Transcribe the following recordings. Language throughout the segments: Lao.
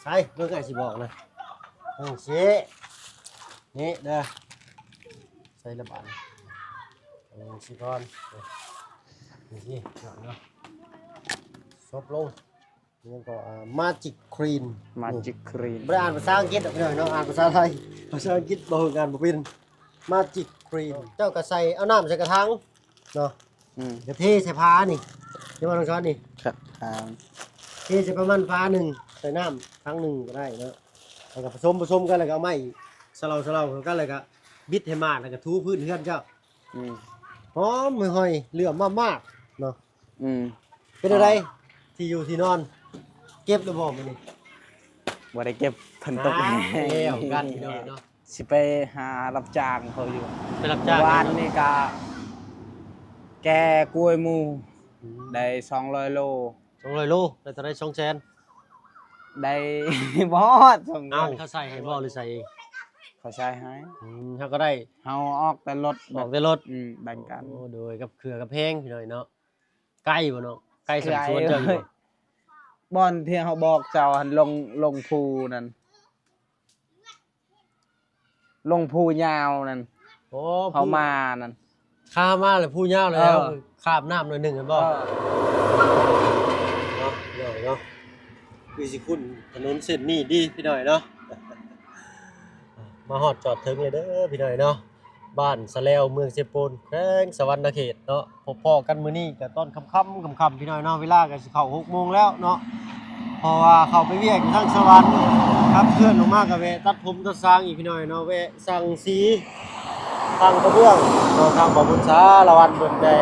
ໃສ່ ເບິ່ງອ້າຍຊິບອກນະ ເບິ່ງຊີ້ ນີ້ເດີ ໃສ່ລະບາດ ເບິ່ງຊີ້ກ່ອນ ນີ້ຊີ້ເນາະ ສົບລົງ ນີ້ກໍ ອ່າ Magic Clean Magic Clean ບໍ່ໄດ້ອ່ານພາສາອັງກິດດອກພີ່ນ້ອງເນາະ ອ່ານພາສາໄທ ພາສາອັງກິດບໍ່ຮູ້ອ່ານບໍ່ເປັນ Magic Clean ເຈົ້າກໍໃສ່ເອົານ້ຳໃສ່ກະຖັງ ເນາະ ອືມ ກະເທໃສ່ຝານີ້ ທີ່ວ່ານ້ອງຊອນນີ້ ຄັບ ອ່າ ເທໃສ່ປະມານຝາໜຶ່ງ ໃສ່ນ້ຳຖັງໜຶ່ງກໍໄດ້ເນາະ ແລ້ວກໍປະສົມ ປະສົມກັນ ແລ້ວກໍເອົາໄມ້ສະເຫຼົາ ສະເຫຼົາເຂົ້າກັນ ແລ້ວກໍບິດໃຫ້ມາດ ແລ້ວກໍຖູພື້ນເຮືອນເຈົ້າ ອືມ ຫອມຫອຍໆ ເຫຼື້ອມມາກໆ ເນາະ ອືມ ເປັນແນວໃດ ທີ່ຢູ່ທີ່ນອນ ເກັບແລ້ວບໍ່ມື້ນີ້? ບໍ່ໄດ້ເກັບ ຝົນຕົກ ອ້າວ ແລ້ວກັນພີ່ນ້ອງເນາະ ຊິໄປຫາຮັບຈ້າງເຂົາຢູ່ ໄປຮັບຈ້າງ ວານນີ້ກະແກ່ກ້ວຍໝູ່ ອືມ ໄດ້ສອງຮ້ອຍໂລ ສອງຮ້ອຍໂລ ໄດ້ເທົ່າໃດ ສອງແສນ ໄດ້ ບໍ່ຮອດສອງແສນ ເອົາ ເຂົາໃສ່ໃຫ້ບໍ່ ຫຼືໃສ່ເອງ? ເຂົາໃສ່ໃຫ້ ອືມ ເຮົາກໍໄດ້ ເຮົາອອກແຕ່ລົດ ອອກແຕ່ລົດ ອືມ ແບ່ງກັນ ໂອ້ ໂດຍ ກັບເຄືອກັບແພງພີ່ນ້ອງເນາະ ໄກບໍ່ນ້ອງ? ໄກສ່ຳສວນເຈົ້າຢູ່ບໍ່? ບ່ອນທີ່ເຮົາບອກເຈົ້າຫັ້ນ ລົງ ລົງພູນັ້ນ ລົງພູຍາວນັ້ນ ໂອ້ ເຮົາມານັ້ນ ຂ້າມມາແລ້ວພູຍາວແລ້ວ ເອີ ຂ້າມນ້ຳໜ້ອຍໜຶ່ງແມ່ນບໍ່? ເອີ ເນາະ ເນາະ ເນາະ ຄືຊິຄຸ້ນຖະໜົນເສັ້ນນີ້ດີພີ່ນ້ອງເນາະ ມາຮອດຈອດເຖິງເລີຍເດີພີ່ນ້ອງເນາະ ບ້ານສະແລວ ເມືອງເຊໂປນ ແຂວງສະຫວັນນະເຂດເນາະ ພົບພໍ້ກັນມື້ນີ້ກໍຕອນຄ່ຳໆ ຄ່ຳໆ ພີ່ນ້ອງເນາະ ເວລາກໍຊິເຂົ້າຫົກໂມງແລ້ວເນາະ ເພາະວ່າເຂົ້າໄປວຽກຢູ່ທາງສະຫວັນ ກັບເພື່ອນອອກມາກໍແວະຕັດຜົມຕັດສາງອີກພີ່ນ້ອງເນາະ ແວະ ສັງສີ ສັງກະເບື້ອງເນາະ ທາງບ່າວບຸນສາລະວັນເພິ່ນໄດ້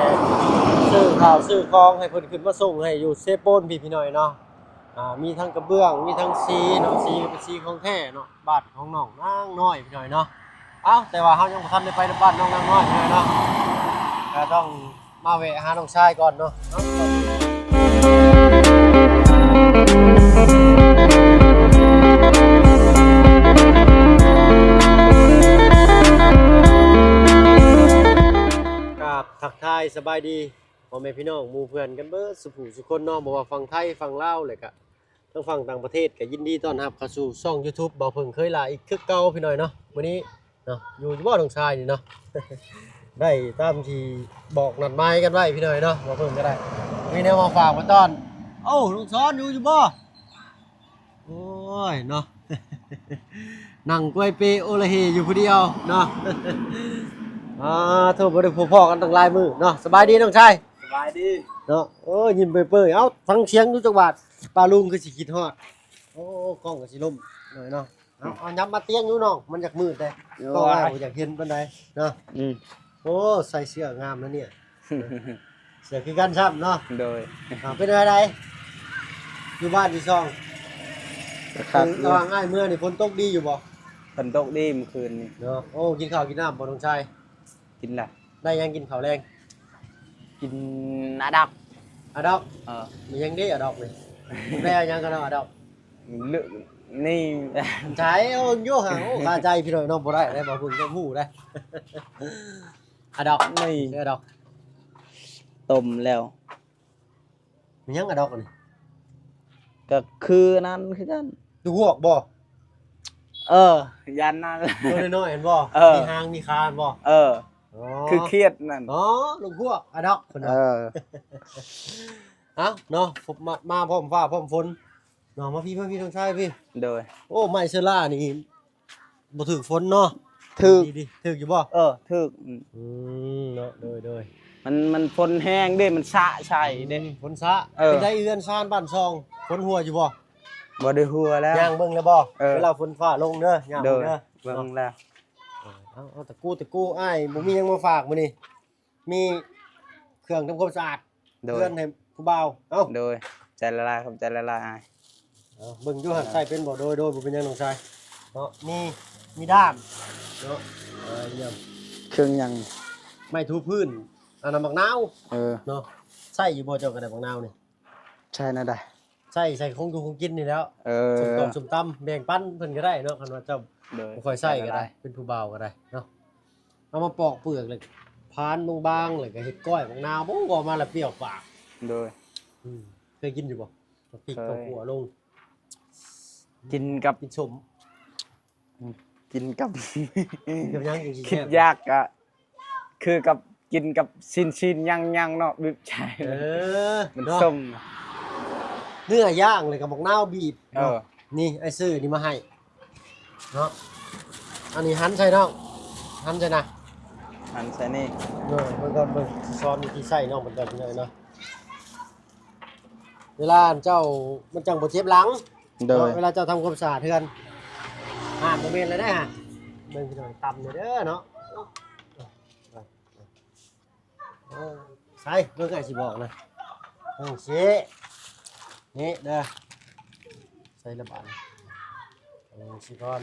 ຊື້ເຂົ້າຊື້ຂອງໃຫ້ເພິ່ນຂຶ້ນມາສົ່ງໃຫ້ຢູ່ເຊໂປນພີ້ພີ່ນ້ອງເນາະ ອ່າ ມີທັງກະເບື້ອງ ມີທັງສີເນາະ ສີກໍເປັນສີຂອງແທ້ເນາະ ບ້ານຂອງນ້ອງນາງນ້ອຍພີ່ນ້ອງເນາະ ເອົ້າ ແຕ່ວ່າເຮົາຍັງບໍ່ທັນໄດ້ໄປນຳບ້ານນ້ອງນາງນ້ອຍພີ່ນ້ອງເນາະ ກໍຕ້ອງ ມາແວະຫານ້ອງຊາຍກ່ອນເນາະ ກາບທັກທາຍສະບາຍດີພໍ່ແມ່ພີ່ນ້ອງໝູ່ເພື່ອນກັນເບິດສູ່ຜູ້ສູ່ຄົນເນາະ ບໍ່ວ່າຝັ່ງໄທຝັ່ງລາວ ແລະກະ ທາງຝັ່ງຕ່າງປະເທດກໍຍິນດີຕ້ອນຮັບເຂົ້າສູ່ຊ່ອງ YouTube ບ່າວເຜິ້ງເຄີຍຫຼ້າອີກຄືເກົ່າພີ່ນ້ອງເນາະ ມື້ນີ້ເນາະ ຢູ່ຢູ່ບໍ່ນ້ອງຊາຍນີ້ເນາະ ໄດ້ຕາມທີ່ບອກນັດໝາຍກັນໄວ້ພີ່ນ້ອງເນາະ ບ່າວເຜິ້ງກໍໄດ້ມີແນວມາຝາກມາຕ້ອນ ໂອ້ ນ້ອງຊອນຢູ່ຢູ່ບໍ່? ໂອ້ຍເນາະ ນັ່ງກວຍເປໂອລະເຮຢູ່ຜູ້ດຽວເນາະ ອ່າ ໂທ້ ບໍ່ໄດ້ພົບພໍ້ກັນຕັ້ງຫຼາຍມື້ເນາະ ສະບາຍດີນ້ອງຊາຍ ສະບາຍດີເນາະ ໂອ້ຍ ຍິ້ມເປີຍໆ ເອົ້າ ຟັງສຽງດູຈັກບາດ ປ້າລຸງຄືຊິຄິດຮອດ ໂອ້ ກ້ອງກໍຊິລົ້ມໜ້ອຍເນາະ ເອົາ ເອົາ ຫຍັບມາຕຽງຢູ່ນ້ອງ ມັນຢາກມືດເດ້ ໂອ້ຍ ກ້ອງອ້າຍບໍ່ຢາກເຫັນປານໃດເນາະ ອືມ ໂອ້ ໃສ່ເສື້ອງາມນະເນຍ ເສື້ອຄືກັນຊ້ຳເນາະ ໂດຍ ອ່າ ເປັນແນວໃດ ຢູ່ບ້ານທີ່ຊ່ອງ ຄັກຢູ່ ລະຫວ່າງອ້າຍເມືອນີ້ ຝົນຕົກດີຢູ່ບໍ່? ຝົນຕົກດີມື້ຄືນນີ້ເນາະ ໂອ້ ກິນເຂົ້າກິນນ້ຳບໍ່ນ້ອງຊາຍ? ກິນລະ ໄດ້ຫຍັງກິນເຂົ້າແລງ? ກິນອາດອກ ອາດອກ ເອີ ມີຫຍັງເດ້ອາດອກນີ້ ໄດ້ຫຍັງກັນເນາະອາດອກ ນີ້ ໃສເອົາຢູ່ຫາ ໂອ້ ຄາໃຈພີ່ນ້ອງເນາະ ບໍ່ໄດ້ເດ້ ບໍ່ເພິ່ງຕ້ອງຮູ້ເດ້ ອາດອກ ນີ້ ອາດອກ ຕົ້ມແລ້ວ ມີຫຍັງອາດອກນີ້ ກໍຄືນັ້ນຄືກັນ ລູກຮວກບໍ່? ເອີ ຢ້ານນັ້ນ ໂຕນ້ອຍໆ ເຫັນບໍ່? ເອີ ມີຫາງມີຂາ ເຫັນບໍ່? ເອີ ອໍ ຄືຄຽດນັ້ນ ອໍ ລູກຮວກອາດອກເພິ່ນວ່າ ເອີ ເອົ້າເນາະ ມາ ມາພ້ອມຟ້າພ້ອມຝົນເນາະ ມາພີ້ ມາພີ້ ທາງຊ້າຍພີ້ ໂດຍ ໂອ້ ໄມ້ເຊີລານີ້ ບໍ່ຖືກຝົນເນາະ ຖືກ ດີໆ ຖືກຢູ່ບໍ່? ເອີ ຖືກ ອືມ ອືມ ເນາະ ໂດຍໆ ມັນ ມັນຝົນແຮງເດ້ ມັນສະໃສ່ເດ້ ອືມ ຝົນສະ ເອີ ເປັນໃດເຮືອນຊານບ້ານຊ່ອງ ຝົນຮົ່ວຢູ່ບໍ່? ບໍ່ໄດ້ຮົ່ວແລ້ວ ຍ່າງເບິ່ງແລ້ວບໍ່? ເອີ ເວລາຝົນຟ້າລົງເດີ ຍ່າງເບິ່ງເດີ ເບິ່ງແລ້ວ ເອີ ເອົາ ເອົາ ຕະກູ ຕະກູ ອ້າຍບໍ່ມີຫຍັງມາຝາກມື້ນີ້ ມີເຄື່ອງທຳຄວາມສະອາດ ໂດຍ ເຮືອນໃຫ້ຜູ້ບ່າວ ເອົ້າ ໂດຍ ໃຈລະລາຍ ຂອບໃຈລະລາຍອ້າຍ ເອົ້າ ເບິ່ງຢູ່ຫັ້ນ ໃຊ້ເປັນບໍ່? ໂດຍ ໂດຍ ບໍ່ເປັນຫຍັງນ້ອງຊາຍເນາະ ມີ ມີດ້າມເນາະ ເອີ ຢ້ຽມ ເຄື່ອງຫຍັງ? ໄມ້ຖູພື້ນ ອັນນັ້ນໝາກນາວ ເອີ ເນາະ ໃຊ້ຢູ່ບໍ່ເຈົ້າກໍໄດ້ໝາກນາວນີ້? ໃຊ້ແນວໃດ? ໃຊ້ ໃສ່ຂອງຢູ່ຂອງກິນນີ້ແຫຼ້ວ ເອີ ສົ້ມຕຳ ສົ້ມຕຳ ແບ່ງປັນເພິ່ນກໍໄດ້ເນາະ ຄັນວ່າເຈົ້າ ໂດຍ ບໍ່ຄ່ອຍໃຊ້ກໍໄດ້ ໃຊ້ກໍໄດ້ ເປັນຜູ້ບ່າວກໍໄດ້ເນາະ ເອົາມາປອກເປືອກ ແລ້ວຜານບາງໆ ແລ້ວກໍເຮັດກ້ອຍໝາກນາວ ໂອ້ ອອກມາແລ້ວປ່ຽວປາກ ໂດຍ ອືມ ເຄີຍກິນຢູ່ບໍ່? ໝາກພິກ ເຄີຍ ເຂົ້າຂົ້ວລົງ ກິນກັບ ກິນສົ້ມ ກິນກັບ ກິນກັບຫຍັງຈັ່ງຊິແຊບ? ຄິດຢາກກະຄືກັບກິນກັບຊີ້ນໆ ຍ່າງໆ ເນາະ ບີບໃສ່ ເອີ ມັນ ເນາະ ສົ້ມ ເນື້ອຍ່າງ ແລ້ວກໍບັກນາວບີບ ເອີ ເນາະ. ນີ້ອ້າຍຊື້ນີ້ມາໃຫ້ເນາະ. ອັນນີ້ຫັນໃສ່ນ້ອງ ຫັນໃສ່ນະ ຫັນໃສ່ນີ້ ເອີ ເບິ່ງກ່ອນ ເບິ່ງ ຊິສອນວິທີໃຊ້ນ້ອງເພິ່ນກ່ອນ ພີ່ນ້ອງເນາະ. ເວລາອັນເຈົ້າ ມັນຈັ່ງບໍ່ເຈັບຫຼັງ ໂດຍ ເນາະ ເວລາເຈົ້າທຳຄວາມສະອາດເຮືອນ. ອ່າ ບໍ່ແມ່ນແລ້ວເດ້ ເບິ່ງພີ່ນ້ອງ ຕຳເດີເນາະ. ເອີ ໃສ່ ເບິ່ງອ້າຍຊິບອກນະ ເບິ່ງຊີ້ ນີ້ເດີ ໃສ່ລະບາດ ເບິ່ງຊີ້ກ່ອນ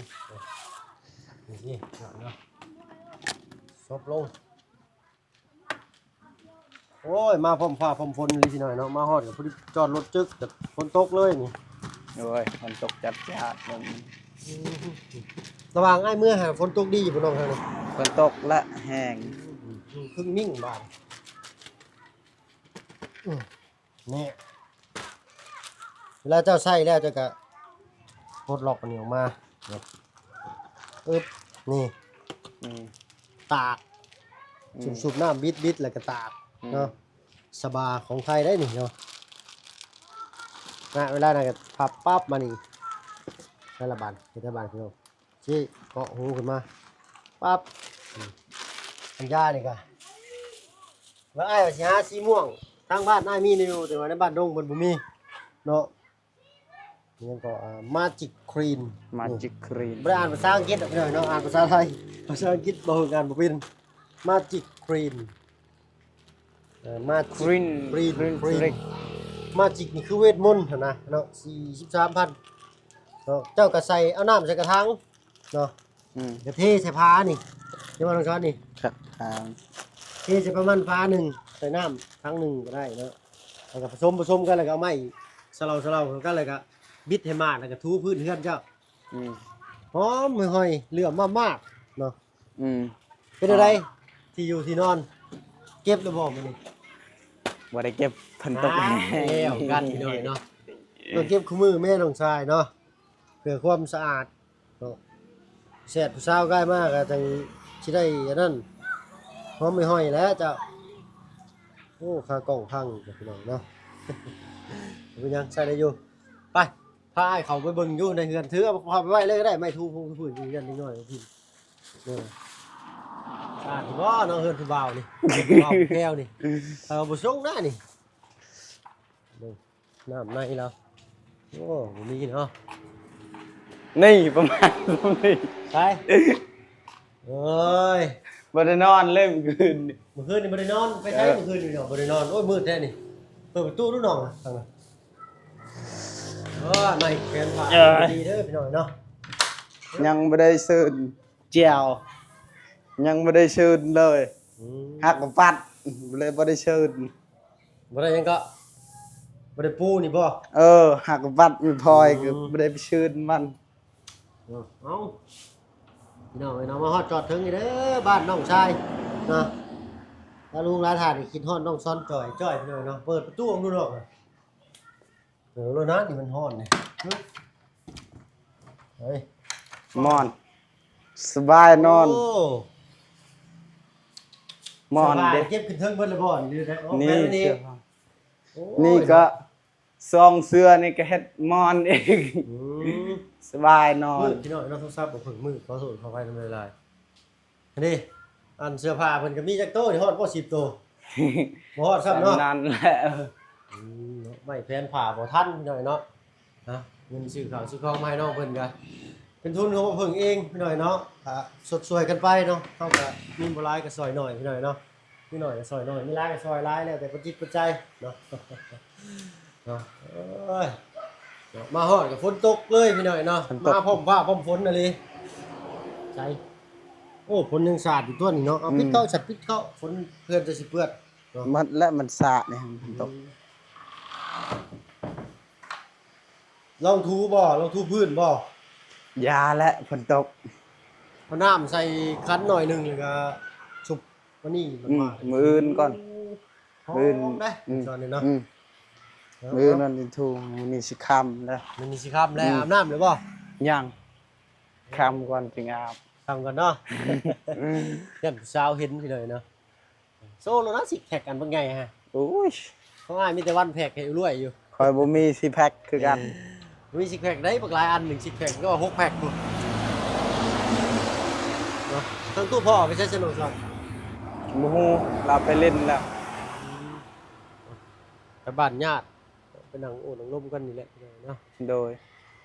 ນີ້ຊີ້ເນາະ ສົບລົງ. ໂອ້ຍ ມາພ້ອມຟ້າພ້ອມຝົນອີ່ຫຼີພີ່ນ້ອງເນາະ ມາຮອດກໍພໍດີຈອດລົດຈຶກ ກໍຝົນຕົກເລີຍນີ້. ໂອ້ຍ ຝົນຕົກຈັດຈາດ ລະຫວ່າງອ້າຍເມືອຫັ້ນ ຝົນຕົກດີຢູ່ບໍ່ນ້ອງທາງນີ້? ຝົນຕົກລະແຮງ ອືມ ຄຶ້ງມິ້ງບາດ ອືມ ນີ້ ເວລາເຈົ້າໃຊ້ແລ້ວ ເຈົ້າກະປົດລັອກອັນນີ້ອອກມາ ອຶບ ນີ້ ອືມ ຕາກ ອືມ ສູບນ້ຳ ບິດໆ ແລ້ວກະຕາກ ອືມ ເນາະ. ສະບາຂອງໄທໄດ໋ນີ້ເນາະ ນະ ເວລານັ້ນກະພັບປັບມານີ້ ໃສ່ລະບາດ ເຮັດລະບາດພີ່ນ້ອງ. ຊີ້ເກາະຫູຂຶ້ນມາ ປັບ ອືມ ອັນຢານີ້ກະ ວ່າອ້າຍວ່າຊິຫາສີມ່ວງ ທາງບ້ານອ້າຍມີຢູ່ ແຕ່ວ່າໃນບ້ານດົງເພິ່ນບໍ່ມີເນາະ. ຫຍັງກໍ ອ່າ Magic Cream Magic Cream ບໍ່ໄດ້ອ່ານພາສາອັງກິດດອກພີ່ນ້ອງເນາະ ອ່ານພາສາໄທ ພາສາອັງກິດບໍ່ຮູ້ ອ່ານບໍ່ເປັນ. Magic Cream ເອີ Magic Cream Cream Cream Cream Magic ນີ້ຄືເວດມົນຫັ້ນນະເນາະ ສີ່ສິບສາມພັນເນາະ. ເຈົ້າກໍໃສ່ເອົານ້ຳໃສ່ກະຖັງເນາະ ອືມ ກໍເທໃສ່ຝານີ້ ເຫັນບໍ່ນ້ອງຊອນນີ້ ຄັບ ອ່າ ເທໃສ່ປະມານຝາໜຶ່ງ ໃສ່ນ້ຳຖັງໜຶ່ງກໍໄດ້ເນາະ ແລ້ວກໍປະສົມ ປະສົມກັນ ແລ້ວກໍເອົາໄມ້ສະເລົາ ສະເລົາກັນ ແລ້ວກໍບິດໃຫ້ມາດ ແລ້ວກໍຖູພື້ນເຮືອນເຈົ້າ ອືມ ຫອມຫອຍໆ ເຫຼື້ອມມາກໆເນາະ. ອືມ ເປັນຈັ່ງໃດ ທີ່ຢູ່ທີ່ນອນ ເກັບແລ້ວບໍ່ມື້ນີ້? ບໍ່ໄດ້ເກັບ ຝົນຕົກ ອ້າວ ແລ້ວກັນພີ່ນ້ອງເນາະ ຕ້ອງເກັບຄູ່ມື້ແມ່ນ້ອງຊາຍເນາະ ເພື່ອຄວາມສະອາດເນາະ. ແຊດຜູ້ສາວກາຍມາກໍຈັ່ງຊິໄດ້ອັນນັ້ນ ຫອມຫອຍໆແຫຼະເຈົ້າ. ໂອ້ ຂາກ້ອງພັງພີ່ນ້ອງເນາະ ບໍ່ເປັນຫຍັງ ໃຊ້ໄດ້ຢູ່. ໄປ ພາອ້າຍເຂົ້າໄປເບິ່ງຢູ່ໃນເຮືອນ ຖືເອົາເຂົ້າໄປໄວ້ເລີຍກໍໄດ້ ໄມ້ຖູພື້ນ ເຮືອນເດັກນ້ອຍ ເອີ ສະອາດຢູ່ບໍ່ເນາະ ເຮືອນຜູ້ບ່າວນີ້ ຜູ້ບ່າວແກ້ວນີ້ ເອີ ບໍ່ຊົງນະນີ້ ເບິ່ງນ້ຳໃນລາວ ໂອ້ ບໍ່ມີເນາະ ນີ້ປະມານນີ້ ໃສ ໂອ້ຍ ບໍ່ໄດ້ນອນເລີຍມື້ຄືນນີ້ ມື້ຄືນນີ້ບໍ່ໄດ້ນອນ ໄປໃສ ເອີ ມື້ຄືນນີ້ເນາະ ບໍ່ໄດ້ນອນ ໂອ້ຍ ມືດແທ້ນີ້ ເປີດປະຕູດູນ້ອງ ທາງນັ້ນ. ເອີ ໃນແຂນຂວາ ເອີຍ ດີເດີພີ່ນ້ອງເນາະ ຍັງບໍ່ໄດ້ເຊີນແຈ່ວ ຍັງບໍ່ໄດ້ເຊີນເລີຍ ອືມ ຫາກະປັດ ເລີຍບໍ່ໄດ້ເຊີນ ບໍ່ໄດ້ຫຍັງເກາະ ບໍ່ໄດ້ປູນີ້ບໍ່? ເອີ ຫາກະປັດແມ່ພອຍ ອືມ ກໍບໍ່ໄດ້ໄປເຊີນມັນ ເນາະ ເອົ້າ ພີ່ນ້ອງເອີຍເນາະ ມາຮອດຈອດເຖິງນີ້ເດີ ບ້ານນ້ອງຊາຍເນາະ ລາລຸງຫຼາຍທ່ານນີ້ຄິດຮອດນ້ອງຊອນຈ່ອຍ ຈ່ອຍ ພີ່ນ້ອງເນາະ ເປີດປະຕູອອກດູເນາະ. ເອີ ໂລດນະ ນີ້ມັນຮ້ອນນີ້ ເຮີ້ຍ ເຮີ້ຍ ໝອນ ສະບາຍນອນ ໂອ້ ໝອນເດ້ ເກັບຂຶ້ນເທິງເບິດແລ້ວບໍ່ ນີ້ ນີ້ເສື້ອຜ້າ ໂອ້ຍ ນີ້ກໍສອງເສື້ອນີ້ກໍເຮັດໝອນເອງ ອືມ ສະບາຍນອນ ມືດພີ່ນ້ອງເນາະ ໂທລະສັບບໍ່ເພິ່ງມືດ ຂໍໂທດຂໍອະໄພນຳຫຼາຍໆ. ອັນນີ້ ອັນເສື້ອຜ້າເພິ່ນກໍມີຈັກໂຕນີ້ ຮອດບໍ່ສິບໂຕ? ບໍ່ຮອດຊ້ຳເນາະ ນັ້ນແຫຼະ ອືມ ເນາະ ໄມ້ແຜນຜ້າບໍ່ທັນພີ່ນ້ອງເນາະ ນະ ເງິນຊື້ເຂົ້າຊື້ຂອງມາໃຫ້ນ້ອງເພິ່ນກໍເປັນທຶນຂອງພວກເພິ່ນເອງພີ່ນ້ອງເນາະ ກໍຊົດຊ່ວຍກັນໄປເນາະ ເຮົາກໍມີບໍ່ຫຼາຍກໍຊ່ອຍໜ້ອຍພີ່ນ້ອງເນາະ ມີໜ້ອຍກໍຊ່ອຍໜ້ອຍ ມີຫຼາຍກໍຊ່ອຍຫຼາຍ ແລ້ວແຕ່ປັດຈິດປັດໄຈເນາະ. ເນາະ ເອີຍ ເນາະ ມາຮອດກໍຝົນຕົກເລີຍພີ່ນ້ອງເນາະ ຝົນຕົກ ມາພ້ອມຟ້າພ້ອມຝົນອີ່ຫຼີ ໃສ ໂອ້ ຝົນຍັງສາດຢູ່ຕົວນີ້ເນາະ ເອົາ ອືມ ປິດເຂົ້າ ສັດ ປິດເຂົ້າ ຝົນເພື່ອນຈະຊິເປື້ອນເນາະ ມັນ ແລະມັນສາດນີ້ ຝົນຕົກ ອືມ ລອງຖູບໍ່? ລອງຖູພື້ນບໍ່? ຢ່າແຫຼະ ຝົນຕົກ ເອົານ້ຳໃສ່ຂັນໜ້ອຍໜຶ່ງ ແລ້ວກໍຊຸບ ມື້ນີ້ ອືມ ມື້ອື່ນກ່ອນ ໂອ້ ມື້ອື່ນ ຫອມເດ້ ອືມ ຕອນນີ້ເນາະ ອືມ ມື້ນັ້ນຕິດທຸງ ມື້ນີ້ຊິຄ່ຳແລ້ວ. ມື້ນີ້ຊິຄ່ຳແລ້ວ. ອືມ ອາບນ້ຳແລ້ວບໍ່? ຍັງ. ຄ່ຳກ່ອນຈຶ່ງອາບ. ຄ່ຳກ່ອນເນາະ. ຢ້ານຜູ້ສາວເຫັນພີ່ນ້ອງເນາະ. ໂຊໂລນະ ຊິກແພັກອັນບັກໃຫຍ່ຮະ. ໂອ້ຍ ຂອງອ້າຍມີແຕ່ວັນແພັກໃຫ້ລວຍຢູ່. ຂ້ອຍບໍ່ມີຊິກແພັກຄືກັນ. ເອີ ບໍ່ມີຊິກແພັກໃດ໋ ບັກຫຼາຍອັນ. ໜຶ່ງຊິກແພັກກໍຫົກແພັກພຸ້ນເນາະ. ທາງຕູ້ພໍ່ໄປໃສຊັ້ນນ້ອງຊອນ? ບໍ່ຮູ້ ລາວໄປຫຼິ້ນແລ້ວ. ອືມ ໄປບ້ານຍາດ ໄປນັ່ງໂອ້ນັ່ງລົມກັນນີ້ແຫຼະເນາະ. ໂດຍ.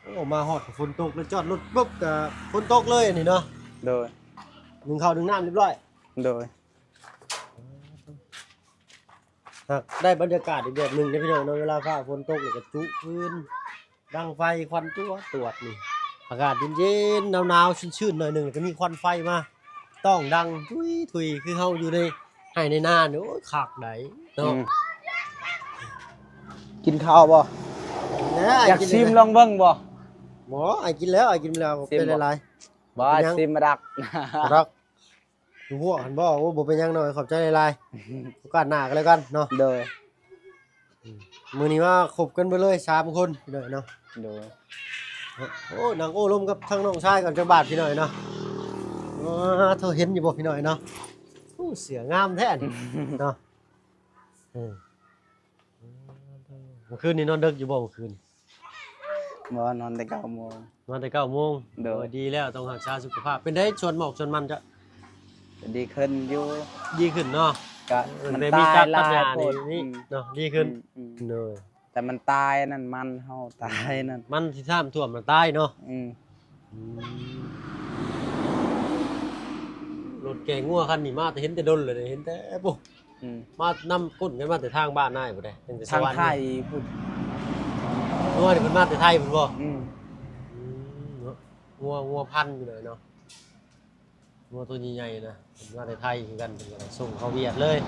ໂອ້ ມາຮອດກໍຝົນຕົກແລ້ວ ຈອດລົດປຶບກໍຝົນຕົກເລີຍອັນນີ້ເນາະ. ໂດຍ. ໜຶ້ງເຂົ້າໜຶ້ງນ້ຳຮຽບຮ້ອຍ. ໂດຍ. ຫາກໄດ້ບັນຍາກາດອີກແບບໜຶ່ງເດ້ພີ່ນ້ອງເນາະ ເວລາຟ້າຝົນຕົກແລ້ວກໍຈຸຟືນ ດັງໄຟ ຄວັນຕົວຕວດນີ້ ອາກາດເຢັນໆ ໜາວໆ ຊື່ນໆ ໜ້ອຍໜຶ່ງ ແລ້ວກໍມີຄວັນໄຟມາຕ້ອງດັງທຸຍໆ ຄືເຮົາຢູ່ໃນໄຮ່ໃນນານີ້. ໂອ້ຍ ຄັກໃດ໋ເນາະ. ອືມ ກິນເຂົ້າບໍ່? ແລ້ວ ຢາກຊິມລອງເບິ່ງບໍ່? ບໍ່ ອ້າຍກິນແລ້ວ ອ້າຍກິນແລ້ວ. ຂອບໃຈຫຼາຍໆ. ບໍ່ ຊິມມາດັກ ດອກ ຢູ່ຫົວຫັ້ນບໍ່? ໂອ້ ບໍ່ເປັນຫຍັງເນາະ ຂອບໃຈຫຼາຍໆ. ໂອກາດໜ້າກັນແລ້ວກັນເນາະ. ໂດຍ. ອືມ ມື້ນີ້ມາຄົບກັນເບິດເລີຍສາມຄົນພີ່ນ້ອງເນາະ. ໂດຍ. ໂອ້ ນັ່ງໂອ້ລົມກັບທາງນ້ອງຊາຍກ່ອນຈັກບາດພີ່ນ້ອງເນາະ. ໂອ້ ໂທ ເຫັນຢູ່ບໍ່ພີ່ນ້ອງເນາະ? ໂອ້ ເສື້ອງາມແທ້ນີ້ເນາະ. ເອີ ເມື່ອຄືນນີ້ນອນເດິກຢູ່ບໍ່ເມື່ອຄືນ? ບໍ່ ນອນແຕ່ເກົ້າໂມງ. ນອນແຕ່ເກົ້າໂມງ. ໂດຍ. ໂອ້ຍ ດີແລ້ວ ຕ້ອງຮັກສາສຸຂະພາບ. ເປັນໃດສວນໝອກສວນມັນເຈົ້າ? ກໍດີຂຶ້ນຢູ່. ດີຂຶ້ນເນາະ. ກໍ ເອີ ມັນ ໄດ້ມີຈັກຕັດຫຍ້ານີ້ ໂພດ. ອືມ ເນາະ ດີຂຶ້ນ. ອືມ ອືມ ໂດຍ. ແຕ່ມັນຕາຍນັ້ນ ມັນເຮົາຕາຍນັ້ນ ມັນຊິນ້ຳຖ້ວມມັນຕາຍເນາະ. ອືມ ອືມ ລົດແກ່ງົວຄັນນີ້ມາແຕ່ ເຫັນແຕ່ດົນເລີຍ ເຫັນແຕ່ ໂອ້ ອືມ ມານຳກົ້ນກັນມາແຕ່ທາງບ້ານນາຍພຸ້ນເດ້ ຕັ້ງແຕ່ສະຫວັນ ທາງໄທພຸ້ນ. ງົວນີ້ເພິ່ນມາແຕ່ໄທພຸ້ນບໍ່? ອືມ ອືມ ເນາະ ງົວ ງົວພັນຢູ່ເລີຍເນາະ. ງົວໂຕໃຫຍ່ໆນະ ເພິ່ນມາແຕ່ໄທຄືກັນ ເພິ່ນກໍສົ່ງເຂົ້າຫວຽດເລີຍ.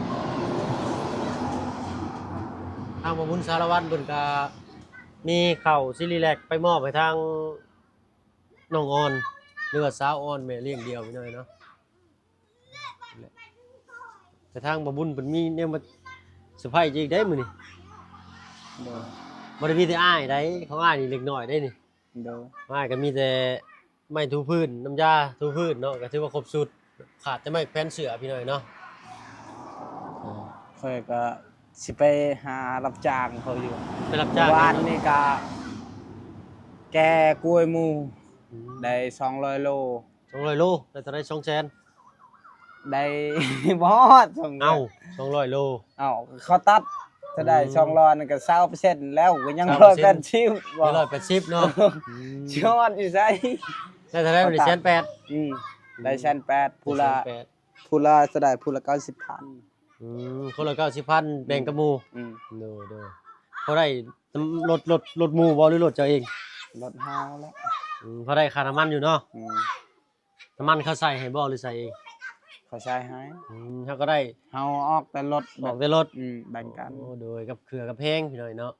ທາງບ່າວບຸນສາລະວັນເພິ່ນກໍມີເຂົ້າຊີຣີແລັກໄປມອບໃຫ້ທາງນ້ອງອອນ ຫຼືວ່າສາວອອນ ແມ່ລ້ຽງດຽວພີ່ນ້ອງເນາະ. ແຕ່ທາງບ່າວບຸນເພິ່ນມີແນວມາເຊີໄພອີກເດ້ມື້ນີ້. ໂດຍ. ບໍ່ໄດ້ມີແຕ່ອ້າຍໃດ ຂອງອ້າຍນີ້ເລັກນ້ອຍເດ້ນີ້. ໂດຍ. ອ້າຍກໍມີແຕ່ໄມ້ຖູພື້ນ ນ້ຳຢາຖູພື້ນເນາະ ກໍຖືວ່າຄົບຊຸດ ຂາດແຕ່ໄມ້ແຂວນເສື້ອພີ່ນ້ອງເນາະ. ເອີ ຂ້ອຍກໍຊິໄປຫາຮັບຈ້າງເຂົາຢູ່ ໄປຮັບຈ້າງ. ວານນີ້ກໍແກ່ກ້ວຍໝູ່ ອືມ ໄດ້ສອງຮ້ອຍໂລ. ສອງຮ້ອຍໂລ ໄດ້ເທົ່າໃດ? ສອງແສນ. ໄດ້ ບໍ່ຮອດສອງແສນ. ເອົ້າ ສອງຮ້ອຍໂລ. ເອົ້າ ເຂົາຕັດ ຖ້າໄດ້ ອືມ ສອງຮ້ອຍນັ້ນກໍຊາວເປີເຊັນແລ້ວ ກໍຍັງ ຊາວເປີເຊັນ ຮ້ອຍແປດສິບບໍ່ ຮ້ອຍແປດສິບເນາະ. ອືມ ຊິຮອດຢູ່ໃສ? ໄດ້ເທົ່າໃດ? ເຂົາຕັດ ໄດ້ແສນແປດ. ອືມ ອືມ ໄດ້ແສນແປດ ຜູ້ລະ ແສນແປດ ຜູ້ລະເທົ່າໃດ? ຜູ້ລະເກົ້າສິບພັນ. ອືມ ຄົນລະເກົ້າສິບພັນ ອືມ ແບ່ງກັບໝູ່. ອືມ ໂດຍໆ. ພໍໄດ້ ລົດ ລົດ ລົດໝູ່ບໍ່ ຫຼືລົດເຈົ້າເອງ? ລົດເຮົາແຫຼະ. ອືມ ພໍໄດ້ຄ່ານ້ຳມັນຢູ່ເນາະ. ອືມ ນ້ຳມັນເຂົາໃສ່ໃຫ້ບໍ່ ຫຼືໃສ່ເອງ? ເຂົາໃສ່ໃຫ້. ອືມ ເຮົາກໍໄດ້ ເຮົາອອກແຕ່ລົດ ອອກແຕ່ລົດ. ອືມ ແບ່ງກັນ. ໂອ້ ໂດຍ ກັບເຄືອກັບແພງພີ່ນ້ອງເນາະ.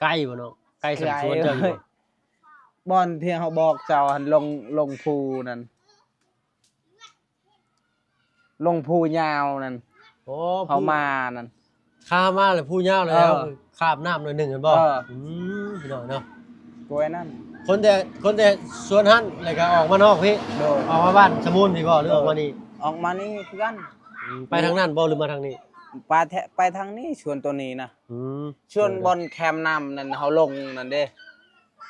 ໄກບໍ່ນ້ອງ? ໄກສ່ຳສວນເຈົ້າຢູ່ບໍ່? ບ່ອນທີ່ເຮົາບອກເຈົ້າຫັ້ນ ລົງ ລົງພູນັ້ນ ລົງພູຍາວນັ້ນ. ໂອ້ ເຮົາມານັ້ນ ຂ້າມມາແລ້ວພູຍາວແລ້ວ. ເອີ ຂ້າມນ້ຳໜ້ອຍໜຶ່ງແມ່ນບໍ່? ເອີ ອືມ ພີ່ນ້ອງເນາະ. ກ້ວຍນັ້ນ ຄົນແຕ່ ຄົນແຕ່ສວນຫັ້ນ ແລ້ວກໍອອກມານອກພີ້. ໂດຍ. ອອກມາບ້ານສະມູນພີ້ບໍ່ ຫຼື ໂດຍ ອອກມານີ້? ອອກມານີ້ຄືກັນ. ອືມ ໄປທາງນັ້ນບໍ່ ຫຼືມາທາງນີ້? ໄປແທະ ໄປທາງນີ້ ສວນໂຕນີ້ນະ. ອືມ ສວນ ໂດຍໆ. ບ່ອນແຄມນ້ຳນັ້ນ ເຮົາລົງນັ້ນເດ້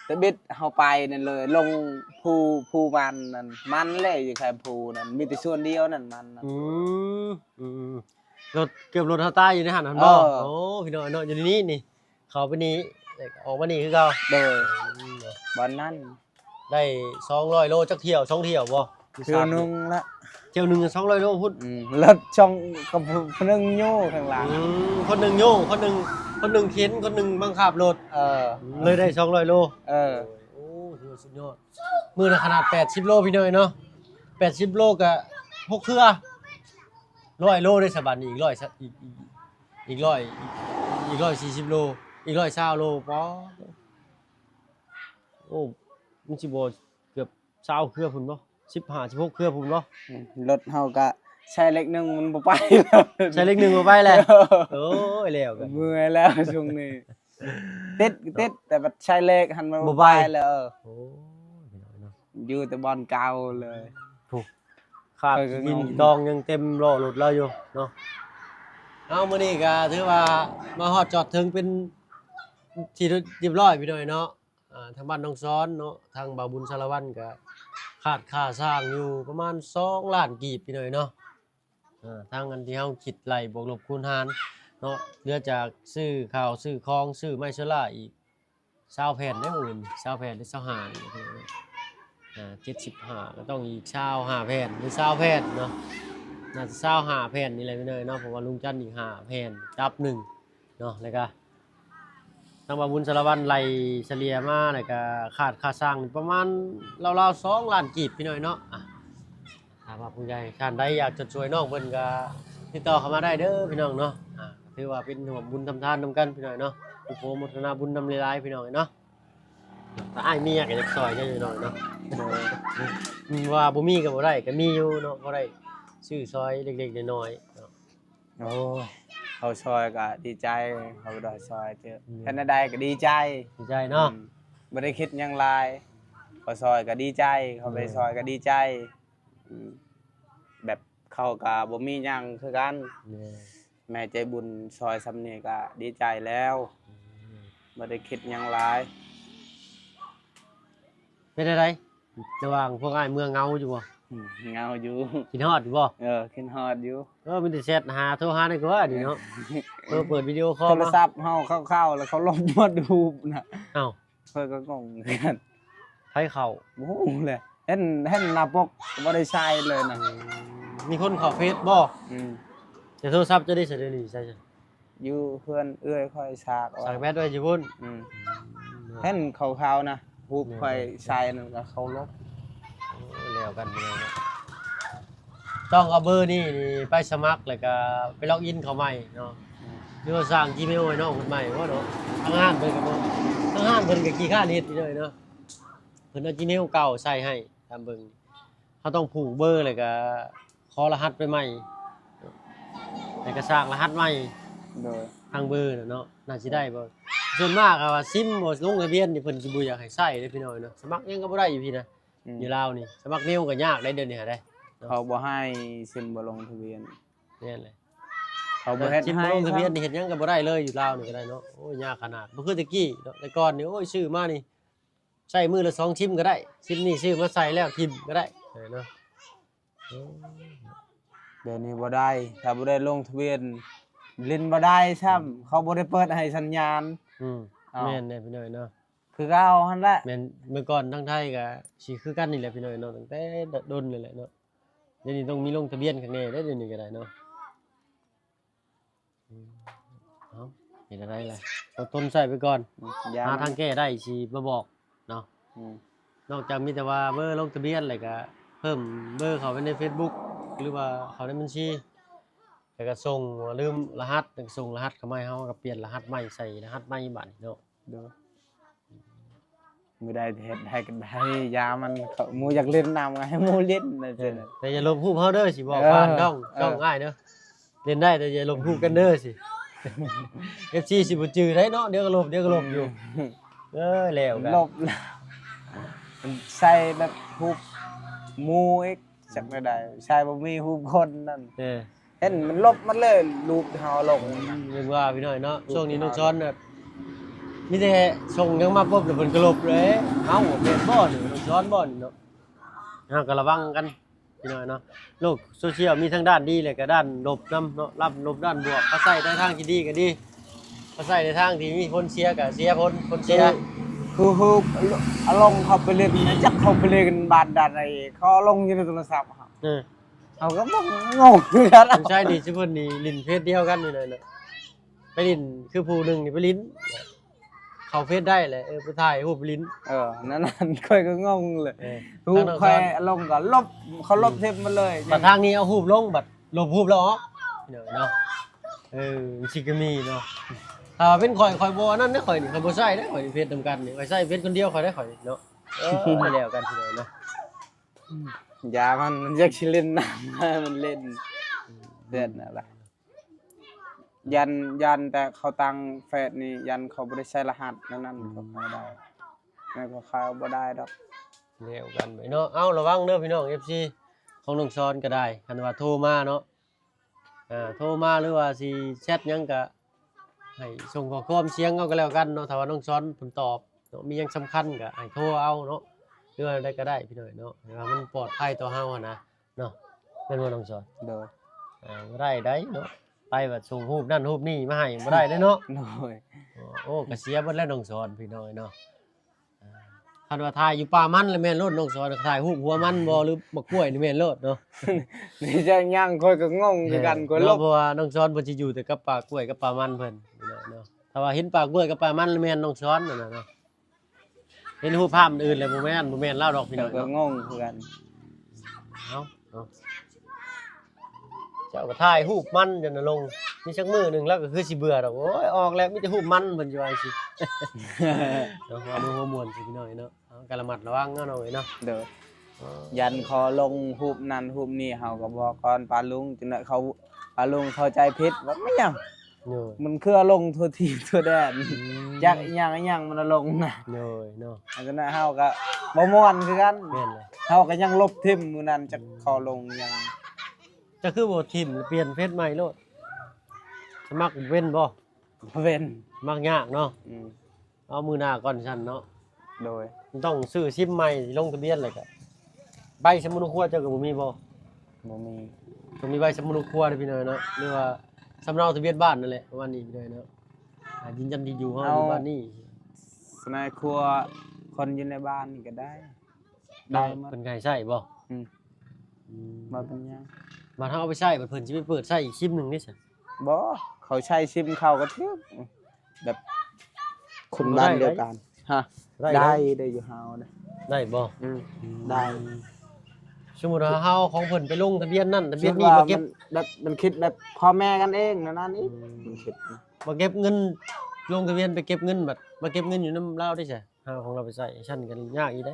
ຕະບິດເຮົາໄປນັ້ນເລີຍ ລົງພູ ພູມັນນັ້ນ ມັນແຫຼະ ຢູ່ແຄມພູນັ້ນ ມີແຕ່ສວນດຽວນັ້ນມັນນະ. ອືມ ອືມ ລົດ ເກືອບລົດເຮົາຕາຍຢູ່ໃນຫັ້ນຫັ້ນບໍ່? ເອີ ໂອ້ ພີ່ນ້ອງເນາະ ຢູ່ໃນນີ້ນີ້ ເຂົ້າໄປນີ້ ອອກມານີ້ຄືເກົ່າ. ໂດຍ. ອືມ ບ່ອນນັ້ນ ໄດ້ສອງຮ້ອຍໂລ ຈັກຖ້ຽວ ສອງຖ້ຽວບໍ່? ຖ້ຽວໜຶ່ງລະ ຖ້ຽວໜຶ່ງສອງຮ້ອຍໂລພຸ້ນ. ອືມ ລົດສອງ ກັບຜູ້ໜຶ່ງໂຍຂ້າງຫຼັງ. ອືມ ຄົນໜຶ່ງໂຍ ຄົນໜຶ່ງ ຄົນໜຶ່ງເຂັນ ຄົນໜຶ່ງບັງຄັບລົດ. ເອີ ເລີຍໄດ້ສອງຮ້ອຍໂລ. ເອີ ໂອ້ ຖືວ່າສຸດຍອດ. ມື້ລະຂະໜາດແປດສິບໂລພີ່ນ້ອງເນາະ ແປດສິບໂລກະຫົກເທື່ອ ຮ້ອຍໂລເດ້ສະບາດນີ້ ອີກຮ້ອຍ ອີກ ອີກ ອີກຮ້ອຍ ອີກຮ້ອຍສີ່ສິບໂລ ອີກຮ້ອຍຊາວໂລ. ປາ ໂອ້ ມັນຊິບໍ່ເກືອບຊາວເຄືອພຸ້ນບໍ່? ສິບຫ້າ ສິບຫົກເຄືອພຸ້ນບໍ່? ອືມ ລົດເຮົາກະໃສ່ເລັກໜຶ່ງມັນບໍ່ໄປແລ້ວ ໃສ່ເລັກໜຶ່ງບໍ່ໄປແລ້ວ. ໂອ້ຍ ແລ້ວກັນ ເມື່ອຍແລ້ວຊ່ວງນີ້. ຕິດ ຕິດ ແຕ່ບັດໃຊ້ເລກຫັ້ນມັນບໍ່ໄປແລ້ວ. ໂອ້ຍ ພີ່ນ້ອງເນາະ ຢູ່ແຕ່ບ່ອນເກົ່າເລີຍ. ໂອ້ ຂາດ ຂ້ອຍກໍ ຂີ້ດິນ ງງ ຂີ້ຕອງຍັງເຕັມລໍ້ລົດລາວຢູ່ເນາະ. ເອົາ ມື້ນີ້ກໍຖືວ່າມາຮອດຈອດເຖິງເປັນທີ່ຮຽບຮ້ອຍ ພີ່ນ້ອງເນາະ. ອ່າ ທາງບ້ານໜອງຊອນເນາະ ທາງບ່າວບຸນສາລະວັນກໍຂາດຄ່າສ້າງຢູ່ປະມານສອງລ້ານກີບ ພີ່ນ້ອງເນາະ. ເອີ ທາງອັນທີ່ເຮົາຄິດໄລ່ບວກລົບຄູນຫານເນາະ ເຫຼືອຈາກຊື້ເຂົ້າຊື້ຂອງ ຊື້ໄມ້ໂຊລ່າອີກຊາວແຜ່ນເດ້ ມື້ອື່ນຊາວແຜ່ນ ຫຼື ຊາວຫ້ານີ້ ອ່າ ເຈັດສິບຫ້າ ກໍຕ້ອງອີກຊາວຫ້າແຜ່ນ ຫຼື ຊາວແຜ່ນເນາະ. ໜ້າຈະຊາວຫ້າແຜ່ນນີ້ແຫຼະ ພີ່ນ້ອງເນາະ ເພາະວ່າລຸງຈັນອີກຫ້າແຜ່ນ ດັບໜຶ່ງເນາະ. ແລ້ວກໍ ທາງບ່າວບຸນສາລະວັນໄລ່ສະເລ່ຍມາ ແລ້ວກະຂາດຄ່າສ້າງປະມານລາວໆສອງລ້ານກີບ ພີ່ນ້ອງເນາະ. ອ່ະ ຖ້າວ່າຜູ້ໃຫຍ່ທ່ານໃດຢາກຈະຊ່ວຍນ້ອງເພິ່ນກະຕິດຕໍ່ເຂົ້າມາໄດ້ເດີ ພີ່ນ້ອງເນາະ. ອ່າ ຖືວ່າເປັນຮ່ວມບຸນທຳທານນຳກັນ ພີ່ນ້ອງເນາະ ອະນຸໂມທະນາບຸນນຳຫຼາຍໆ ພີ່ນ້ອງເນາະ. ຖ້າອ້າຍເມຍກໍຢາກຊ່ອຍເຈົ້າຢູ່ ພີ່ນ້ອງເນາະ. ໂດຍ ວ່າບໍ່ມີກໍບໍ່ໄດ້ ກໍມີຢູ່ເນາະ ພໍໄດ້ຊື້ຊ່ອຍເລັກໆນ້ອຍໆເນາະ. ໂອ້ຍ ເຂົາຊ່ອຍກໍດີໃຈ ເຂົາໄດ້ຊ່ອຍເທື່ອ ອືມ ເຮັດແນວໃດກໍດີໃຈ ດີໃຈເນາະ. ອືມ ບໍ່ໄດ້ຄິດຫຍັງຫຼາຍ ເຂົາຊ່ອຍກໍດີໃຈ ເຂົາໄປ ແມ່ນ ຊ່ອຍກໍດີໃຈ. ອືມ ແບບເຂົາກໍບໍ່ມີຫຍັງຄືກັນ ແມ່ນ ແມ່ໃຈບຸນຊ່ອຍສ່ຳນີ້ກໍດີໃຈແລ້ວ. ອືມ ບໍ່ໄດ້ຄິດຫຍັງຫຼາຍ. ເປັນຈັ່ງໃດ ລະຫວ່າງພວກອ້າຍເມືອເຫງົາຢູ່ບໍ່? ອືມ ເຫງົາຢູ່. ຄິດຮອດຢູ່ບໍ່? ເອີ ຄິດຮອດຢູ່. ເອີ ມີແຕ່ແຊັດຫາ ໂທຫາໄດ້ກວ່ານີ້ເນາະ. ເອີ ເປີດວິດີໂອຄໍມາ ໂທລະສັບເຮົາເຂົ້າໆ ແລ້ວເຂົາລົບໝົດຮູບນະ. ອ້າວ ຂ້ອຍກໍງົງຄືກັນ ໃຜເຂົ້າ ບໍ່ຮູ້ແຫຼະ. ເຫັນ ເຫັນໜ້າປົກບໍ່ໄດ້ໃຊ້ເລີຍນະ. ອືມ ມີຄົນເຂົ້າເຟສບໍ່? ອືມ ແຕ່ໂທລະສັບເຈົ້າໄດ້ໃຊ້ ດຽວນີ້ໃຊ້ ຢູ່ເຮືອນເອື້ອຍຂ້ອຍສາກ ສາກແບັດໄວ້ຢູ່ພຸ້ນ. ອືມ ເຫັນຂາວໆນະ ຮູບຂ້ອຍໃສ່ນັ້ນກໍເຂົາລົບ. ໂອ້ ແລ້ວກັນເລີຍເນາະ. ຕ້ອງເອົາເບີນີ້ນີ້ໄປສະໝັກ ແລ້ວກໍໄປລັອກອິນເຂົ້າໃໝ່ເນາະ. ອືມ ຫຼືວ່າສ້າງຈີເມວໃຫ້ນ້ອງເພິ່ນໃໝ່ບໍ່ເນາະ. ທາງຮ້ານເພິ່ນກໍບໍ່ ທາງຮ້ານເພິ່ນກໍຂີ້ຄ້ານເຮັດຢູ່ເລີຍເນາະ. ເພິ່ນເອົາຈີເມວເກົ່າໃສ່ໃຫ້ ຕາມເບິ່ງ ເຮົາຕ້ອງຜູກເບີ ແລ້ວກະຂໍລະຫັດໄປໃໝ່ ແລ້ວກະສ້າງລະຫັດໃໝ່. ໂດຍ ທາງເບີນະເນາະ ໜ້າຊິໄດ້ບໍ່? ສ່ວນມາກວ່າຊິມບໍ່ລົງທະບຽນນີ້ ເພິ່ນຊິບໍ່ຢາກໃຫ້ໃຊ້ເດ້ພີ່ນ້ອງເນາະ. ສະໝັກຫຍັງກໍບໍ່ໄດ້ຢູ່ພີ້ນະ. ອືມ ຢູ່ລາວນີ້ສະໝັກເມວກໍຍາກໄດ໋ ດຽວນີ້ຫາໄດ໋ເນາະ. ເຂົາບໍ່ໃຫ້ຊິມບໍ່ລົງທະບຽນ. ແມ່ນແຫຼະ ເຂົາບໍ່ເຮັດໃຫ້. ຊິມບໍ່ລົງທະບຽນນີ້ເຮັດຫຍັງກໍບໍ່ໄດ້ເລີຍ ຢູ່ລາວນີ້ກໍໄດ້ເນາະ. ໂອ້ຍ ຍາກຂະໜາດ ບໍ່ຄືແຕ່ກີ້ເນາະ. ແຕ່ກ່ອນນີ້ ໂອ້ຍ ຊື້ມານີ້ ໃຊ້ມື້ລະສອງຊິມກໍໄດ້ ຊິມນີ້ຊື້ມາໃສ່ແລ້ວຖິ້ມກໍໄດ້ເນາະ. ໂອ້ ດຽວນີ້ບໍ່ໄດ້ ຖ້າບໍ່ໄດ້ລົງທະບຽນຫຼິ້ນບໍ່ໄດ້ຊ້ຳ. ອືມ ເຂົາບໍ່ໄດ້ເປີດໃຫ້ສັນຍານ. ອືມ ເອົາ ແມ່ນແຫຼະພີ່ນ້ອງເນາະ ຄືເກົ່າຫັ້ນແຫຼະ. ແມ່ນ ເມື່ອກ່ອນທາງໄທກໍຊິຄືກັນນີ້ແຫຼະພີ່ນ້ອງເນາະ ຕັ້ງແຕ່ດົນນີ້ແຫຼະເນາະ. ດຽວນີ້ຕ້ອງມີລົງທະບຽນຂ້າງແນ່ເດ້ ດຽວນີ້ກໍໄດ້ເນາະ. ອືມ ເອົາ ເຮັດແນວໃດລະ ອົດທົນໃຊ້ໄປກ່ອນ. ອືມ ຫາທາງແກ້ໄດ້ຊິມາບອກເນາະ. ອືມ ນອກຈາກມີແຕ່ວ່າເບີລົງທະບຽນ ແລ້ວກະເພີ່ມເບີເຂົ້າໄປໃນເຟສບຸກ ຫຼືວ່າເຂົ້າໃນບັນຊີ ແລ້ວກະສົ່ງ ລືມລະຫັດ ແລ້ວກະສົ່ງລະຫັດເຂົ້າມາໃຫ້ເຮົາ ກະປ່ຽນລະຫັດໃໝ່ ໃສ່ລະຫັດໃໝ່ບາດນີ້ເນາະ. ໂດຍ ມື້ໃດເຮັດໄດ້ກໍໄດ້ ຢ່າມັນ ເຂົາ ໝູ່ຢາກຫຼິ້ນນຳ ໃຫ້ໝູ່ຫຼິ້ນນະ. ເອີ ຈັ່ງນັ້ນ ແຕ່ຢ່າລົບຮູບເຮົາເດີ ຊິບອກ ເອີ ຜ່ານຊ່ອງ ເອີ ຊ່ອງອ້າຍເດີ ຫຼິ້ນໄດ້ແຕ່ຢ່າລົບຮູບກັນເດີ ຊິ ເອັຟຊີ ຊິບໍ່ຈື່ໄດ້ເນາະ. ດຽວກໍລົບ ດຽວກໍລົບຢູ່. ອືມ ເອີ ແລ້ວກັນ ລົບ ມັນໃສ່ແບບຮູບໝູ່ອີກ ຈັກແນວໃດ ໃສ່ບໍ່ມີຮູບຄົນນັ້ນ. ເອີ ເຫັນມັນລົບໝົດເລີຍ ຮູບເຮົາລົງ. ອືມ ຍັງວ່າພີ່ນ້ອງເນາະ ຊ່ວງນີ້ນ້ອງຊອນແບບ ມີແຕ່ສົ່ງຫຍັງມາປຸບ ແລ້ວເພິ່ນກໍລົບເລີຍ. ເອົ້າ ແມ່ນບໍ່ນີ້ ນ້ອງຊອນບໍ່ນີ້ເນາະ? ເຮົາກໍລະວັງກັນພີ່ນ້ອງເນາະ ໂລກໂຊຊຽວມີທັງດ້ານດີ ແລະກໍດ້ານລົບນຳເນາະ. ລຳລົບດ້ານບວກ ເຮົາໃຊ້ໃນທາງທີ່ດີກໍດີ ເຮົາໃຊ້ໃນທາງທີ່ມີຜົນເສຍກໍເສຍຜົນ ຜົນເສຍ. ຄື ຄື ອາລົງເຂົ້າໄປຫຼິ້ນ ຈັກເຂົ້າໄປຫຼິ້ນບ້ານດ້ານໃດ ເຂົາເອົາລົງຢູ່ໃນໂທລະສັບ. ເອີ ເຮົາກໍບໍ່ງົງຄືກັນ. ສົງໄສນີ້ຊິເພິ່ນນີ້ຫຼິ້ນເຟສດຽວກັນນີ້ແຫຼະເນາະ ໄປຫຼິ້ນ ຄືຜູ້ໜຶ່ງນີ້ໄປຫຼິ້ນ ເຂົ້າເຟສໄດ້ແຫຼະ ເອີ ໄປຖ່າຍຮູບຫຼິ້ນ. ເອີ ນັ້ນ ນັ້ນ ຂ້ອຍກໍງົງເລີຍ. ເອີ ຮູບຂ້ອຍລົງກໍລົບ ເຂົາລົບຖິ້ມໝົດເລີຍ. ບັດທາງນີ້ເອົາຮູບລົງ ບັດລົບຮູບແລ້ວອອກເນາະ. ເອີ ມັນຊິກໍມີເນາະ. ຖ້າວ່າເປັນຂ້ອຍ ຂ້ອຍບໍ່ອັນນັ້ນເດ້ ຂ້ອຍນີ້ ຂ້ອຍບໍ່ໃຊ້ເດ້ ຂ້ອຍນີ້ເຟສນຳກັນນີ້ ຂ້ອຍໃຊ້ເຟສຄົນດຽວຂ້ອຍໄດ້ ຂ້ອຍນີ້ເນາະ. ເອີ ແລ້ວກັນພີ່ນ້ອງເນາະ. ຢ່າມັນ ມັນຢາກຊິຫຼິ້ນນຳ ມັນຫຼິ້ນ ເດືອນນັ້ນລະ. ຢ້ານ ຢ້ານແຕ່ເຂົາຕັ້ງເຟສນີ້ ຢ້ານເຂົາບໍ່ໄດ້ໃສ່ລະຫັດ ແນວນັ້ນ ອືມ ກໍຂາຍໄດ້ ແມ່ນກໍຂາຍບໍ່ໄດ້ດອກ ແນວກັນໄປເນາະ. ເອົ້າ ລະວັງເດີພີ່ນ້ອງ ເອັຟຊີ ຂອງນ້ອງສອນກໍໄດ້ ຄັນວ່າໂທມາເນາະ ອ່າ ໂທມາ ຫຼືວ່າຊິແຊັດຫຍັງກະໃຫ້ສົ່ງຂໍ້ຄວາມສຽງເອົາກໍແລ້ວກັນເນາະ. ຖ້າວ່ານ້ອງສອນເພິ່ນຕອບເນາະ ມີຫຍັງສຳຄັນກະໃຫ້ໂທເອົາເນາະ ຫຼືວ່າໃດກໍໄດ້ພີ່ນ້ອງເນາະ ໃຫ້ວ່າມັນປອດໄພຕໍ່ເຮົາຫັ້ນນະເນາະ ແມ່ນບໍ່ນ້ອງສອນ? ໂດຍ ອ່າ ບໍ່ໄດ້ໃດເນາະ ໄປວ່າສົ່ງຮູບນັ້ນຮູບນີ້ມາໃຫ້ບໍ່ໄດ້ເດ້ເນາະ. ໂດຍ ໂອ້ ກະເສຍເບິດແລ້ວນ້ອງສອນພີ່ນ້ອງເນາະ. ອ່າ ຄັນວ່າຖ່າຍຢູ່ປ່າມັນລະແມ່ນໂລດ ນ້ອງສອນ ຖ່າຍຮູບຫົວມັນບໍ່ ຫຼືບັກກ້ວຍນີ້ແມ່ນໂລດເນາະ. ນີ້ຈະຍັງ ຂ້ອຍກໍງົງຄືກັນ ຂ້ອຍລົບ ເພາະວ່ານ້ອງສອນເພິ່ນຊິຢູ່ແຕ່ກັບປ່າກ້ວຍກັບປ່າມັນເພິ່ນເນາະ. ຖ້າວ່າເຫັນປ່າກ້ວຍກັບປ່າມັນລະແມ່ນນ້ອງສອນນັ້ນນະເນາະ ເຫັນຮູບພາບອື່ນແລ້ວບໍ່ແມ່ນ ບໍ່ແມ່ນລາວດອກພີ່ນ້ອງເນາະ ກໍງົງຄືກັນ. ເອົ້າ ເນາະ ເຈົ້າກໍຖ່າຍຮູບມັນຈົນນະລົງ ມີຈັກມື້ໜຶ່ງລາວກໍຄືຊິເບື່ອດອກ ໂອ້ຍ ອອກແລ້ວມີແຕ່ຮູບມັນ ເພິ່ນຊິວ່າຈັ່ງຊີ້ ເນາະ ເວົ້າເລື່ອງຫົວມ່ວນຊິພີ່ນ້ອງເນາະ ເຮົາກໍລະມັດລະວັງເນາະນ້ອງເອີຍເນາະ. ໂດຍ ເອີ ຢ້ານຂໍລົງຮູບນັ້ນຮູບນີ້ ເຮົາກໍບອກກ່ອນປ້າລຸງ ຈັ່ງໃດເຂົາ ປ້າລຸງເຂົ້າໃຈຜິດວ່າແມ່ນຫຍັງ ໂດຍ ມັນຄືເອົາລົງທົ່ວທີບທົ່ວແດນ ອືມ ຈັກອີ່ຫຍັງອີ່ຫຍັງມັນເອົາລົງນະ. ໂດຍເນາະ ອັນນັ້ນເຮົາກໍບໍ່ມ່ວນຄືກັນ ແມ່ນແຫຼະ ເຮົາກໍຍັງລົບຖິ້ມມື້ນັ້ນ ຈັກ ອືມ ຂໍລົງຫຍັງ. ເຈົ້າຄືບໍ່ຖິ້ມ ປ່ຽນເຟສໃໝ່ໂລດ ສະໝັກເປັນບໍ່? ບໍ່ເປັນ ສະໝັກຍາກເນາະ. ອືມ ເອົາມື້ໜ້າກ່ອນຊັ້ນເນາະ. ໂດຍ ຕ້ອງຊື້ຊິມໃໝ່ ລົງທະບຽນ ແລ້ວກະໃບສຳມະໂນຄົວເຈົ້າກໍບໍ່ມີບໍ່? ບໍ່ມີ ຕ້ອງມີໃບສຳມະໂນຄົວເດ້ພີ່ນ້ອງເນາະ ຫຼືວ່າສຳເນົາທະບຽນບ້ານນັ້ນແຫຼະ ປະມານນີ້ພີ່ນ້ອງເນາະ ອ່າ ຢືນຢັນທີ່ຢູ່ເຮົາຢູ່ບ້ານນີ້ ສຳມະໂນຄົວຄົນຢູ່ໃນບ້ານນີ້ກໍໄດ້ ໄດ້ໝົດ ເພິ່ນກໍໃຫ້ໃຊ້ບໍ່? ອືມ ອືມ ບໍ່ເປັນຫຍັງ ບາດເຮົາເອົາໄປໃຊ້ ບາດເພິ່ນຊິໄປເປີດໃຊ້ອີກຊິມໜຶ່ງເດ້ຊັ້ນ. ບໍ່ ເຂົາໃຊ້ຊິມເຂົາກໍຖືກ ແບບຄົນບ້ານດຽວກັນ ຮະ ໄດ້ ໄດ້ ໄດ້ຢູ່ເຮົານະ ໄດ້ບໍ່? ອືມ ອືມ ໄດ້ ສົມມຸດວ່າເຮົາຂອງເພິ່ນໄປລົງທະບຽນນັ້ນທະບຽນນີ້ ມາເກັບ ມັນແບບ ມັນຄິດແບບພໍ່ແມ່ກັນເອງນັ້ນນີ້ ອືມ ມັນຄິດ ມາເກັບເງິນ ລົງທະບຽນໄປເກັບເງິນ ບັດມາເກັບເງິນຢູ່ນຳລາວໄດ້ຊະ ເຮົາຂອງລາວໄປໃຊ້ຊັ້ນກໍຍາກອີກເດ້.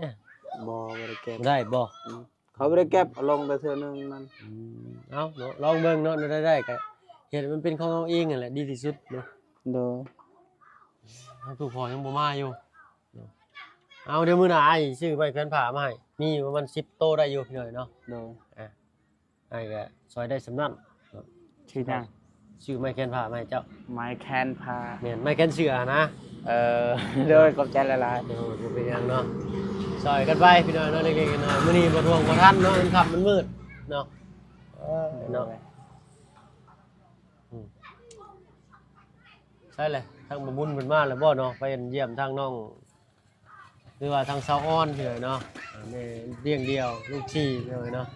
ບໍ່ ບໍ່ໄດ້ເກັບ ບໍ່ໄດ້ບໍ່? ອືມ ເຂົາບໍ່ໄດ້ເກັບ ເອົາລົງແຕ່ເທື່ອໜຶ່ງນັ້ນ. ອືມ ເອົາເນາະ ລອງເບິ່ງເນາະ ແນວໃດໄດ້ກໍເຮັດໃຫ້ມັນເປັນຂອງເຮົາເອງຫັ້ນແຫຼະ ດີທີ່ສຸດເນາະ. ໂດຍ ທາງຕູ້ພໍ່ຍັງບໍ່ມາຢູ່ເນາະ. ເອົາ ດຽວມື້ໜ້າອ້າຍຊື້ໄມ້ແຂວນຜ້າມາໃຫ້ ມີຢູ່ປະມານສິບໂຕໄດ້ຢູ່ພີ່ນ້ອງເນາະ. ໂດຍ ອ່າ ອ້າຍກໍຊ່ອຍໄດ້ສ່ຳນັ້ນເນາະ. ຊື້ຫຍັງ? ຊື້ໄມ້ແຂວນຜ້າມາໃຫ້ເຈົ້າ. ໄມ້ແຂວນຜ້າ ແມ່ນ ໄມ້ແຂວນເສື້ອນະ. ເອີ ໂດຍ ຂອບໃຈຫຼາຍໆ. ໂດຍ ບໍ່ເປັນຫຍັງເນາະ ຊ່ອຍກັນໄປພີ່ນ້ອງເນາະ ເລັກໆນ້ອຍໆ. ມື້ນີ້ບໍ່ທວງບໍ່ທັນເນາະ ມັນຄ່ຳມັນມືດເນາະ. ເອີ ເນາະ ໂດຍ ອືມ ໃຊ່ແຫຼະ ທາງບໍ່ບຸນເພິ່ນມາແລ້ວບໍ່ເນາະ ໄປຢ້ຽມທາງນ້ອງ ຫຼືວ່າທາງສາວອອນພີ່ນ້ອງເນາະ ແມ່ລ້ຽງດຽວລູກສີ່ພີ່ນ້ອງເນາະ.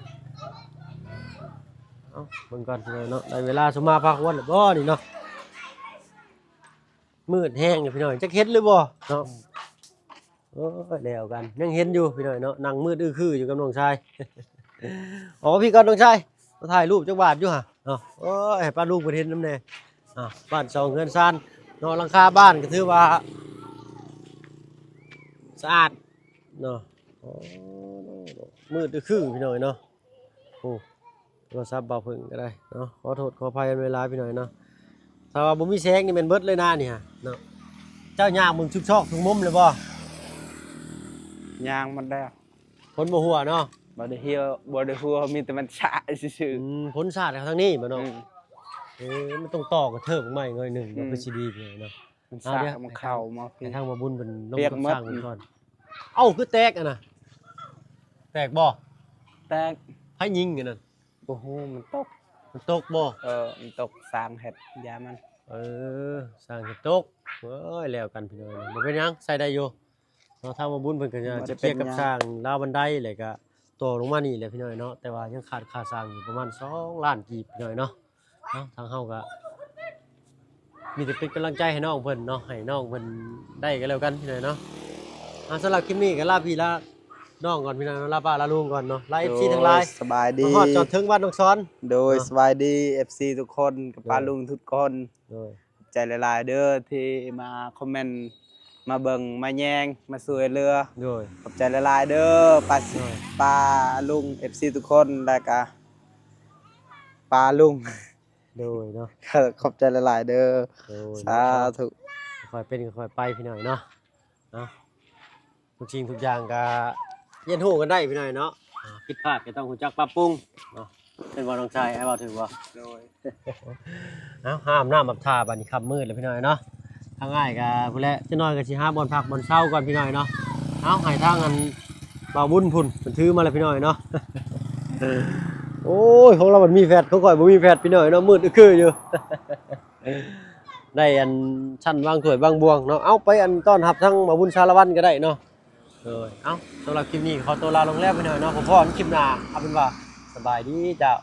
ເອົ້າ ເບິ່ງກ່ອນພີ່ນ້ອງເນາະ ໄດ້ເວລາສົມມາພາຄວນແລ້ວບໍ່ນີ້ເນາະ. ມືດແຮງຢູ່ພີ່ນ້ອງ ຈັກເຫັນຫຼືບໍ່ເນາະ. ໂອ້ຍ ແລ້ວກັນ ຍັງເຫັນຢູ່ພີ່ນ້ອງເນາະ ນັ່ງມືດອື້ຄືຢູ່ກັບນ້ອງຊາຍ. ອອກມາພີ້ກ່ອນນ້ອງຊາຍ ມາຖ່າຍຮູບຈັກບາດຢູ່ຫະເນາະ. ໂອ້ຍ ໃຫ້ປ້າລຸງເພິ່ນເຫັນນຳແດ່. ອ່າ ບ້ານຊ່ອງເຮືອນຊານເນາະ ຫຼັງຄາບ້ານກໍຖືວ່າສະອາດເນາະ. ໂອ້ ມືດຄືພີ່ນ້ອງເນາະ. ໂອ້ ໂທລະສັບບ່າວເຜິ້ງກໍໄດ້ເນາະ ຂໍໂທດຂໍອະໄພນຳຫຼາຍໆ ພີ່ນ້ອງເນາະ. ຖ້າວ່າບໍ່ມີແສງນີ້ແມ່ນເບິດເລີຍນະນີ້ຫະເນາະ. ເຈົ້າຍ່າງເບິ່ງທຸກຊອກທຸກມຸມເລີຍບໍ່? ຍ່າງໝົດແລ້ວ. ຝົນບໍ່ຫົວເນາະ? ບໍ່ໄດ້ຫົວ ບໍ່ໄດ້ຫົວ ມີແຕ່ມັນສາດຊື່ໆ. ອືມ ຝົນສາດເຂົ້າທາງນີ້ບໍ່ເນາະ? ອືມ ເອີ ມັນຕ້ອງຕໍ່ກະເທີບໄມ້ໜ້ອຍໜຶ່ງ ອືມ ມັນຄືຊິດີເນາະ. ມັນ ເອົາ ສາດ ດຽວ ມັນເຂົ້າມາ ໃຫ້ທາງ ໃຫ້ທາງບ່າວບຸນເພິ່ນລົງ ປຽກ ກັບ ໝົດ ຊ່າງເພິ່ນກ່ອນ. ເອົ້າ ຄືແຕກອັນນະ? ແຕກບໍ່? ແຕກ. ໃຜຍິງອັນນັ້ນ? ບໍ່ຮູ້ ມັນຕົກ. ມັນຕົກບໍ່? ເອີ ມັນຕົກ ຊ່າງເຮັດຢາມັນ. ເອີ ຊ່າງເຮັດຕົກ. ໂອ້ຍ ແລ້ວກັນພີ່ນ້ອງ ບໍ່ເປັນຫຍັງ ໃຊ້ໄດ້ຢູ່ເນາະ. ທາງບ່າວບຸນເພິ່ນກໍຈະ ບໍ່ໄດ້ ຈະເຄລຍກັບ ເປັນຫຍັງ ຊ່າງລາວບັນໄດ ແລ້ວກໍຕໍ່ລົງມານີ້ແຫຼະພີ່ນ້ອງເນາະ. ແຕ່ວ່າຍັງຄາດຄ່າຊ່າງຢູ່ປະມານສອງລ້ານກີບພີ່ນ້ອງເນາະ. ເອົ້າ ທາງເຮົາກໍມີແຕ່ເປັນກຳລັງໃຈໃຫ້ນ້ອງເພິ່ນເນາະ ໃຫ້ນ້ອງເພິ່ນໄດ້ກໍແລ້ວກັນພີ່ນ້ອງເນາະ. ອ່າ ສຳລັບຄລິບນີ້ກໍລາພີ່ລານ້ອງກ່ອນພີ່ນ້ອງເນາະ ລາປ້າລາລຸງກ່ອນເນາະ ລາ ເອັຟຊີ ທັງຫຼາຍ. ໂດຍ ສະບາຍດີ ມາຮອດຈອດເຖິງບ້ານນ້ອງສອນ. ໂດຍ ເນາະ ສະບາຍດີ ເອັຟຊີ ທຸກຄົນກັບ ໂດຍ ປ້າລຸງທຸກຄົນ. ໂດຍ ຂອບໃຈຫຼາຍໆເດີ ທີ່ມາຄອມເມັນ ມາເບິ່ງ ມາແຍງ ມາຊ່ວຍເຫຼືອ. ໂດຍ ຂອບໃຈຫຼາຍໆເດີ ປ້າ ໂດຍ ປ້າລຸງ ເອັຟຊີ ທຸກຄົນ ແລ້ວກະປ້າລຸງ ໂດຍເນາະ ຂອບໃຈຫຼາຍໆເດີ ໂດຍ ສາທຸ ຄ່ອຍເປັນຄ່ອຍໄປພີ່ນ້ອງເນາະ ເນາະ ທຸກສິ່ງທຸກຢ່າງກໍຮຽນຮູ້ກັນໄດ້ພີ່ນ້ອງເນາະ ອ່າ ຜິດພາດກໍຕ້ອງຮູ້ຈັກປັບປຸງເນາະ ແມ່ນບໍ່ນ້ອງຊາຍ ອ້າຍເວົ້າຖືກບໍ່? ໂດຍ ເອົາ ຫາອາບນ້ຳອາບທ່າ ບັດນີ້ຄ່ຳມືດແລ້ວພີ່ນ້ອງເນາະ ທາງອ້າຍກໍພຸ້ນແຫຼະ ຈັກໜ້ອຍກໍຊິຫາບ່ອນພັກບ່ອນເຊົາກ່ອນພີ່ນ້ອງເນາະ ເອົາ ໃຫ້ທາງອັນບ່າວບຸນພຸ້ນເພິ່ນຖືມາແລ້ວພີ່ນ້ອງເນາະ ໂອ້ຍ ຂອງລາວມັນມີແຟດ ຂອງຂ້ອຍບໍ່ມີແຟດພີ່ນ້ອງເນາະ ມືດອຶກຄືຢູ່ ໄດ້ອັນຊັ້ນວາງຖ້ວຍວາງບ່ວງເນາະ ເອົາ ໄປອັນຕ້ອນຮັບທາງບ່າວບຸນສາລະວັນກໍໄດ້ເນາະ ໂດຍ ເອົາ ສຳລັບຄລິບນີ້ກໍຂໍຕົວລາລົງແລ້ວພີ່ນ້ອງເນາະ ພໍ້ກັນຄລິບໜ້າ ເອົາເປັນວ່າສະບາຍດີເຈົ້າ.